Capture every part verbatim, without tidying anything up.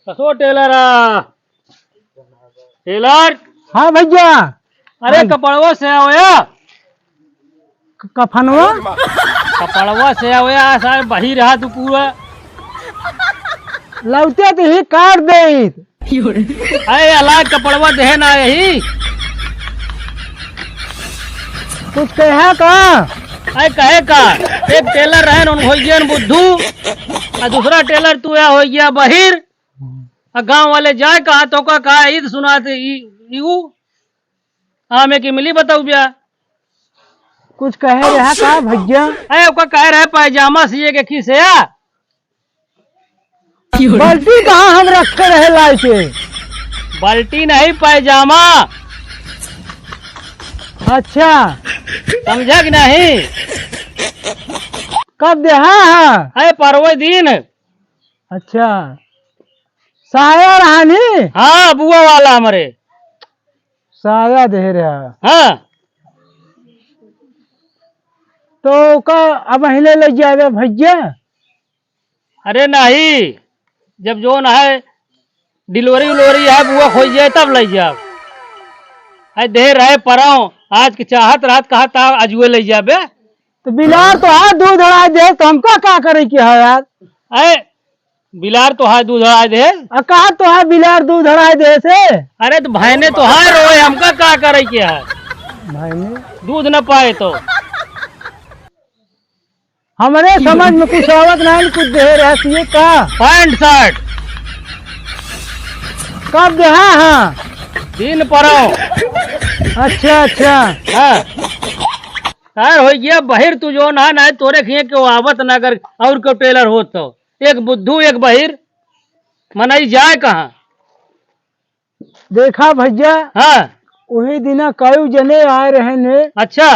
कसो टेलर आ? टेलर? हाँ भैया। अरे हाँ। कपड़वा से आओ या। क-, कफनवा? कपड़वा से आओ या, सारे बही रहा तू पूरा। लौटे तो ही काट दे। अरे अलग कपड़वा देहे ना यही। कुछ कहे का? अरे कहे का? एक टेलर रहे न, उन हो गया न बुद्धू, और दूसरा टेलर तू या हो गया बहिर। आ गांव वाले जाए कहा तो का कहा ईद सुनाते ई, ई ऊ। हाँ, मैं की मिली बताऊ बिया। कुछ कहे रहा का भैया? अरे ओका कहे रहे पैजामा सिए के खीसे आ। बाल्टी कहाँ हम रखे रहे लाए के? बाल्टी नहीं, पैजामा। अच्छा। समझा कि नहीं? कब देहा है? अरे परवे दिन। अच्छा, साया रहा नी? हाँ, बुआ वाला हमरे। साया दे रहा। हाँ। तो का अब हिले ले जावे भैया? अरे नहीं, जब जोन है delivery उलीवरी है, बुआ खोज जाए तब ले जाओ। अरे दे रहे परव, आज के चाहत रहत कहा था अजुए ले जाबे। तो बिलार तो हाथ दूध हड़ा दे, तो हमका का करे के है यार? अरे बिलार तो हाय दूध हड़ाए दे। आ कहा तो हाय बिलार दूध हड़ाए दे से? अरे तो भैने तो हाय रोए, हमका का करे के है? भैने? दूध न पाए तो। हमरे समझ में कुछ आवत नहीं, कुछ दे रहे ये का? पैंट शर्ट। कब दे? हाँ, हाँ। दिन परव। अच्छा, अच्छा। हाँ। यार हो गया बहिर तू जो ना, ना तोरे खिए के आवत ना अगर और को टेलर हो तो। एक बुद्धू, एक बहिर, मनई जाए कहाँ? देखा भैया, हाँ। वही दिना कई जने आए रहे ने। अच्छा।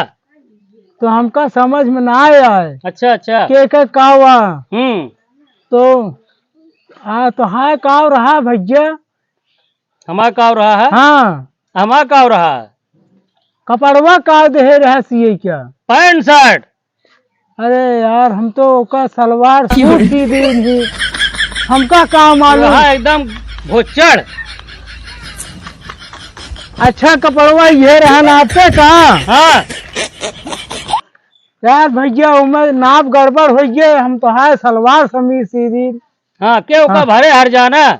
तो हमका समझ में ना आए। अच्छा, अच्छा। के के का हुआ? हम्म। तो आ तो हाँ का रहा भैया? हमार का रहा है? हाँ। हमार का रहा है? कपड़वा का देहे रहा सिए क्या? पैंट शर्ट। अरे यार, हम तो ओका सलवार सूट सी दीन ही। हमका का मालूम? रहा एकदम भोचड़। अच्छा कपड़वा ये रहा ना आपके का? हाँ। यार भैया, ओमे नाप गड़बड़ हो गए, हम तो हाय सलवार समीज सी दीन। हाँ, के ओका हाँ। भरे हर जाना?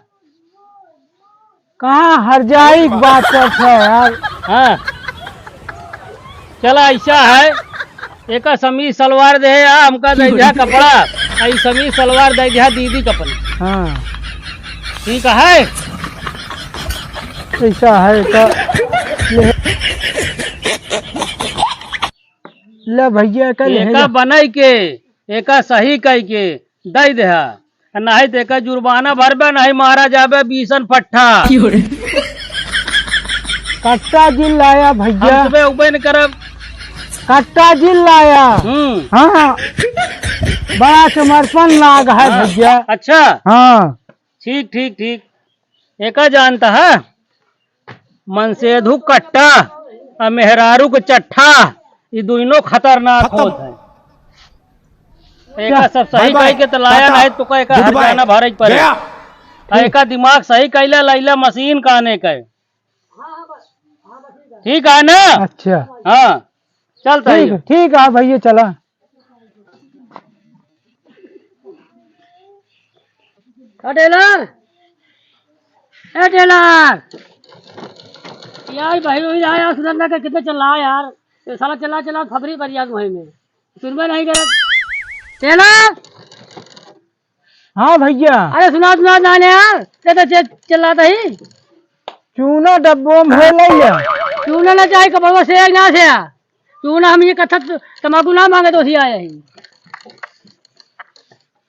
कहाँ हर जाई बात करत है यार? हाँ। चला, ऐसा है, एका समीज सलवार दे आ, हमका दे दिया कपड़ा, आ ई समीज सलवार दे दिया दीदी कपड़ा। हाँ। ठीक है? ऐसा है, का ले, ले भैया, का ले एका जा। बनाई के, एका सही कई के, दई देहा। आ नाहीं त एका जुर्माना भरबे, नाहीं मारा जाबे बीसन फट्ठा। क्यों रे? कट्टा जिन लाया भैया। हम सुबह उबे न करब। कट्टा जिन लाया। हम्म। हाँ, हाँ। बड़ा समर्पण लाग है हाँ। भैया। अच्छा। हाँ। ठीक, ठीक, ठीक। एका जानता है? मनसेधु कट्टा आ मेहरारू के चट्ठा, ई दुइनो खतरनाक खत्म। होत है। एका क्या? सब सही बाय बाय। कही के त लाया टाटा। नाहीं तो का एका गुड हर बाय। जाना भरे के पड़े। गया। आ एका दिमाग सही कैला लैला मशीन काने के। ठीक है ना? अच्छा। हाँ। चलता है ठीक, ये। ठीक है भैया, चला। ए टेलर, ए टेलर, यार भाई वही रहा यार, सुनत ना कर कितना चिल्ला यार, ये साला चिल्ला चिल्ला फबरी पर यार वहीं में सुनबे नहीं करे। टेलर, हाँ भैया। अरे सुना, सुना ना यार, ते तो चे-, चिल्लाता ही। चूना डब्बो में है, ले ले। चूना ना चाहे, कपड़वा से एक ना से आ। चूना हम ये कत्था त-, तमाकू ना मांगे तो उसी आया ही।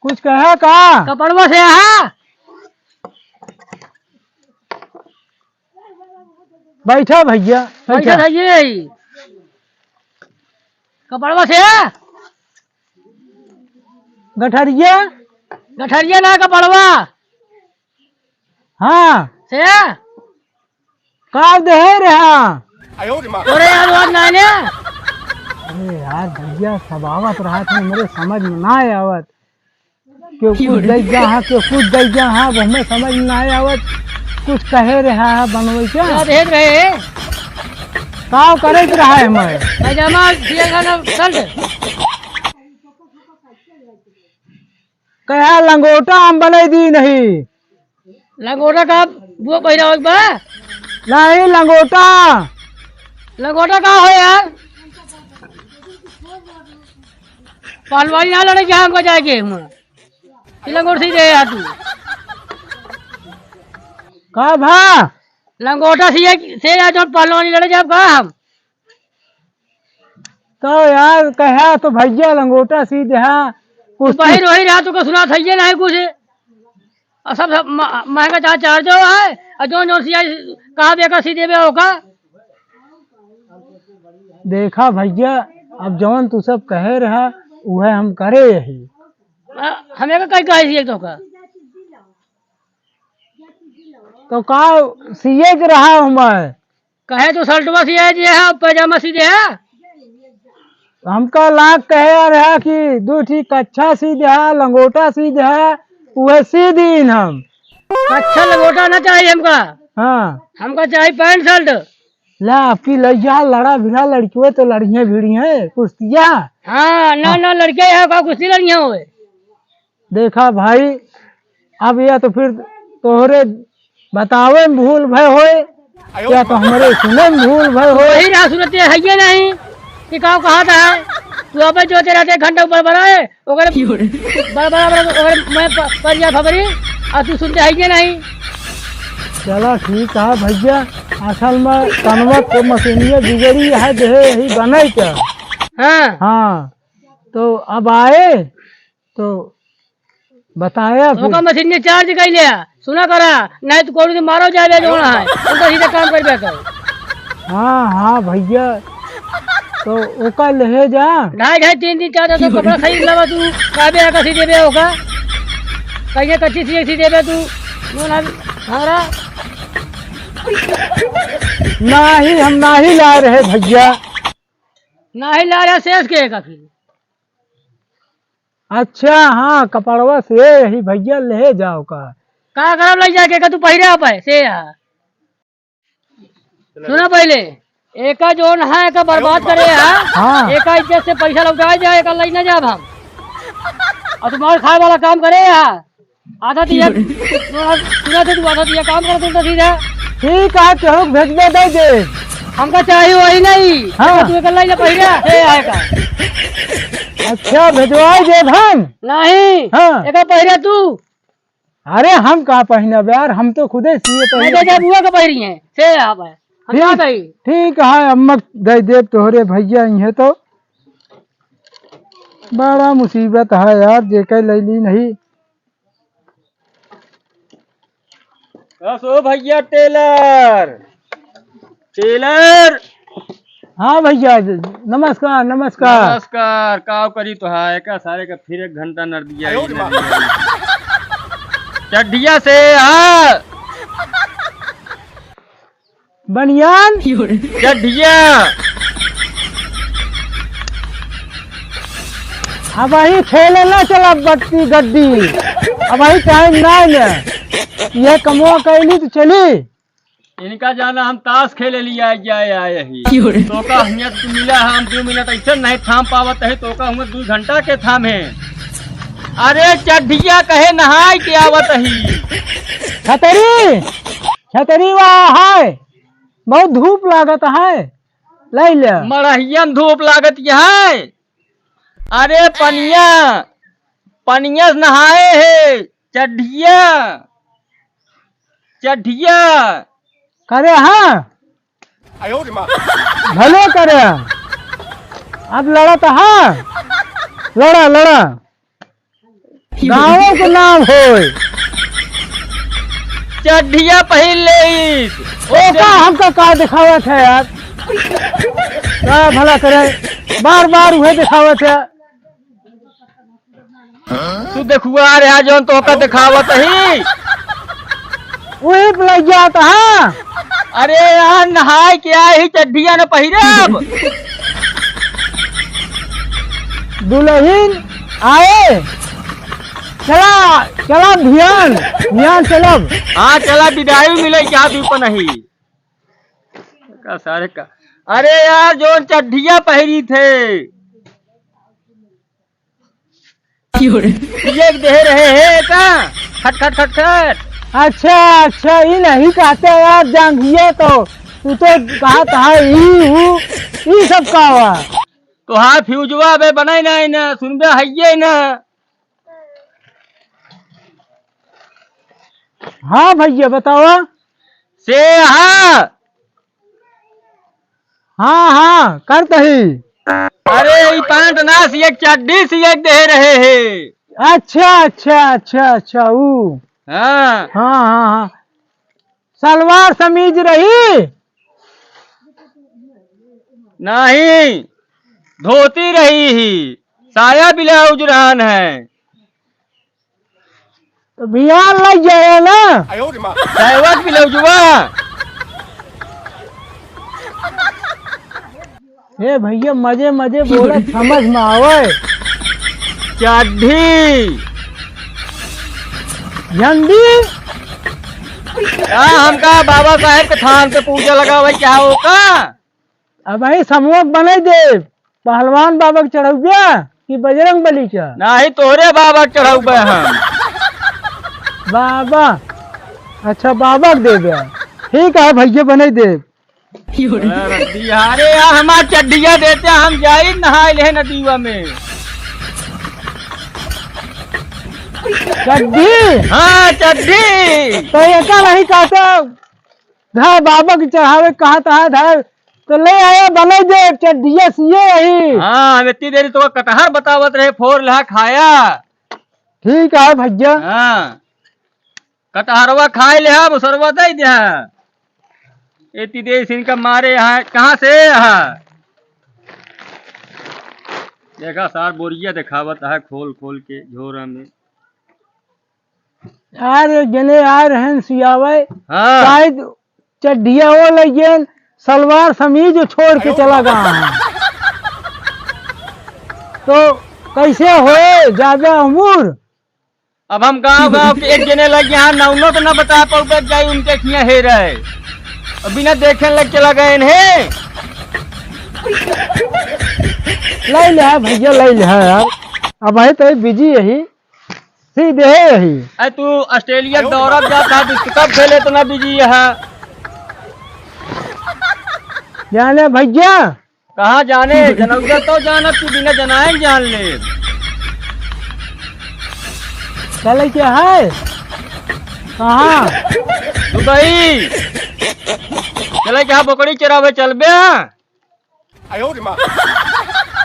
कुछ कहा का? कपड़वा से आ। बैठा भैया, बैठा। बैठा था ये ही। कपड़वा से आ। गठरिया? गठरिया ना, कपड़वा। हाँ। से? का देहे रहा? अरे यार, बात नहीं ने। अरे यार भइया, सब आवत रहत है, हमरे समझ में नाहीं आवत। केउ कुछ दइ गया है, केउ कुछ दइ गया है, अब हमें समझ में नाहीं आवत। कुछ कहे रहा है बनवै का? का देत रहे? का करे के रहा है हमें? पैजामा दिया था ना, शर्ट। कहा लंगोटा हम बनई दी नहीं। लंगोटा का वो पहिरा होइक बा? नहीं, लंगोटा। लंगोटा का हो यार? पहलवानी ना लड़े के हमको जाए के हम। ई लंगोट सी दे यार तू। का भा? लंगोटा सी से यार, जो पहलवानी लड़े जाब का हम? तो यार, कहा तो भइया लंगोटा सी देहा, तू कुछ बहिर वही रहा, तू को सुना था ये नहीं कुछ। और सब, सब म-, महंगा चाहे चार्जो है, और जौन जौन सियाई कहा बेका सी देबे ओका। देखा भइया, अब जौन तू सब कहे रहा, उहे हम करे यही। अ, हमें का कहीं कहे सिए तो का? तो का सिए के रहा हमें? कहे तो शर्टवा सिए जे है, पैजामा सी दे है। हमका लाग कहे रहा कि दू ठी कच्छा सी दे है, लंगोटा सी दे है, उहे सी दीन हम। कच्छा लंगोटा ना चाहिए हमका। हाँ। हमका चाहिए पैंट शर्ट। ला, आपकी लइया लड़ा भिड़ा लड़कियों तो लड़िए भिड़ी हैं, कुश्तिया। हाँ, ना, हाँ। ना, लड़के यहाँ का कुश्ती लड़िए होए। देखा भाई, अब या तो फिर तोहरे बतावे में भूल भय होए, या तो हमरे सुने में भूल भय होए। वही रहा सुनते है ये नहीं कि का कहा था, तू अबे जो तेरा एक घंटा ऊपर बढ़ाए, ओकरे बड़ा, बड़ा, बड़ा, ओकरे मैं प-, पर जा खबरी, आ तू सुनते है ये नहीं। चला ठीक है भइया, असल में कनवा के मशीनिया बिगड़ी है, देहे यही बनाई क्या? हाँ। हाँ, तो अब आए, तो बताया फिर। ओका मशीन में चार्ज कइ ले, सुना करा, नहीं तो कोई मारो जावे जो है, उनका सीधा काम करबे कर। हाँ, हाँ भइया, तो ओका लेहे जा। ढाई, ढाई, तीन, तीन, चार, चार सौ कपड़ा खरीद लेबा तू, काबे आका सी देबे ओका, कहीं कच्ची सी, सी देबे तू, जो ना, हमारा। नाही, हम नाही लाए रहे भइया। नाही लाए रहे, शेष के का फिर? अच्छा, हाँ, कपड़वा से यही भइया ले जाओ का। का करब लइ जाके का तू पहिरे आप है, से आ। सुना पहिले, एका जोन है, एका बर्बाद करे है, हाँ। एका इज्जत से पैसा लौटाए जाए, एका लइ ना जाब हम। और तुम्हारे खाए वाला काम करे है, आधा दिया, सुना तो तू आधा दिया काम कर, तू तो सीधा। ठीक है, केहू के भेजबे दे दे। हमका चाही वही नहीं। हाँ। तू एकला ही ना पहिरा, हे आए का। अच्छा, भेजवाई देब हम। नहीं। हाँ। एका पहिरा तू। अरे, हम का पहिनब यार, हम तो खुदे सिए नहीं, पहिरे। दे दे, बुआ का पहिरी है, से आप है। हम ठीक, ना दई। ठीक है, अम्मा दे देब तोहरे भइया, इहे तो बड़ा मुसीबत है यार, जेके लैली नहीं। बस ओ भइया टेलर, टेलर। हाँ भइया, नमस्कार, नमस्कार। नमस्कार, का करी तो है, एका सारे का फिर एक घंटा नर दिया, आयो रे माँ। चड्ढिया से, हाँ। बनियान? चड्ढिया। अबही खेले ना चला बट्टी गड्डी, अबही टाइम ना है। ये कमवा कैली तो चली। इनका जाना हम ताश खेले लिया आए, आए, आए ही। तो का हियाँ तू मिला है, हम दो मिनट ऐसे नहीं थाम पावत है, तो का हुआ दो घंटा के थाम है। अरे चड्ढिया कहे नहाए के आवत ही। छतरी, छतरी वहाँ है। बहुत धूप लागत है, लइ ले। मड़हियन धूप लागत है। अरे पनिया, पनिया से नहाए है, चड्ढिया, चड्ढिया। करे हाँ? भले करे। अब लड़ा तो हाँ, लड़ा, लड़ा। गाँव के नाम होय। चड्ढिया पहिर ले। ओ का हमका का दिखावत है यार? का भला करे, बार बार उहे दिखावत है। तू देखुआ रे, जौन तोहका दिखावत ही। उही पे लग जात, हाँ। अरे यार, नहाए के आए ही, चड्ढिया न पहिरब। दुलहिन आए। चला, चला भियान, भियान चलब। हाँ, चला, बिदाई मिले, क्या भी पर नहीं। का सारे का। अरे यार, जौन चड्ढिया पहिरी थे। ये देहे रहे हे का? खट, खट, खट, खट। अच्छा, अच्छा, ई नहीं कहते यार, जांघिया तो, तू तो कहत है ई, ऊ, ई सब का हुआ? तोहार फ्यूजवा बे बनाई ना, ना, सुनबे हइये ना। हाँ भइया, बतावा। से हाँ। हाँ, हाँ, करत ही। अरे, ई पैंट ना सिए, चड्ढी सिए देहे रहे हे। अच्छा, अच्छा, अच्छा, अच्छा, ऊ। हाँ। हाँ, हाँ, हाँ। सलवार समीज रही? नहीं, धोती रही ही, साया ब्लाउज रहन है। तो बिहार लग जाए ना। दैवत ब्लाउजवा। हे भइया, मजे मजे बोला, समझ में आवे। चड्ढी। झंडी। का हमका बाबा साहेब के थान पे पूजा लगावे क्या हो का? अब भाई समूह बने दे, पहलवान बाबा के चढ़ौबे कि बजरंग बली के? नाही, तोहरे बाबा के चढ़ौबे हम। बाबा, अच्छा बाबा के देबे। ठीक है भइया, बने दे। अरे यार, हमार चड्ढिया देते, हम जाई नहाए ले नदीवा में। चड्ढी? हाँ, चड्ढी। तो एका नहीं कहते, धा बाबा के चढ़ावे कहत है, धा तो ले आया, बने दे, चड्ढिया सिए रही। हाँ, हम इतनी देरी तो कटहर बतावत रहे, फोर लहा खाया। ठीक है भइया। हाँ, कटहरवा खाए ले, मुसरवा दे दे। इतनी देरी से इनका मारे यहाँ, कहाँ से यहाँ? देखा सार बोरिया देखावत है खोल खोल के झोरा में। यार, एक जने आए रहन सियावे, हाँ। शायद चड्ढिया वो लइगेन, सलवार समीज छोड़ के चला गया है। तो कैसे होए ज्यादा उम्र? अब हम गांव गांव के एक जने लग यहाँ नौनो तो ना बता पाऊ, बच जाई उनके खिया हे रहे। अब बिना देखे लग चला गए हैं। ले ले है भइया, ले ले है यार। अब भाई तो बिजी यही। सीधे यही। अरे तू ऑस्ट्रेलिया के दौरा पे जाता है, तू कब खेले इतना बिजी है? जाने भइया। कहाँ जाने? जनौरा तो जाना, तू बिना जनाए जान ले। चले के है? कहाँ? दुबई। चले के है, बकरी चरावे चलबे?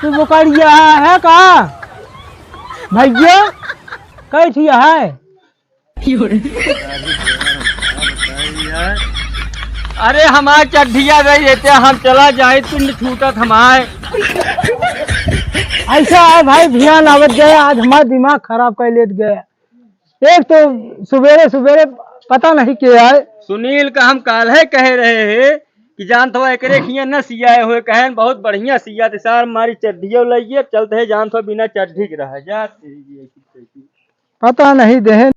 तू बोकरिया है का भइया? कई ठिया है? अरे हमार चड्ढिया रही रहते, हम चला जाए, पिंड छूटत हमार। ऐसा है भाई, भियान आवत गया, आज हमार दिमाग खराब कर लेत गया। एक तो सुबेरे सुबेरे पता नहीं के आए। सुनील का हम काल्हे कहे रहे हैं कि जानत हो एकरे खिया न सियाए हुए, कहेन बहुत बढ़िया सिया थे सार, मारी चड्ढियो लइए, चलते हैं जानत हो बिना चड्ढी के रह जा। पता नहीं देहे।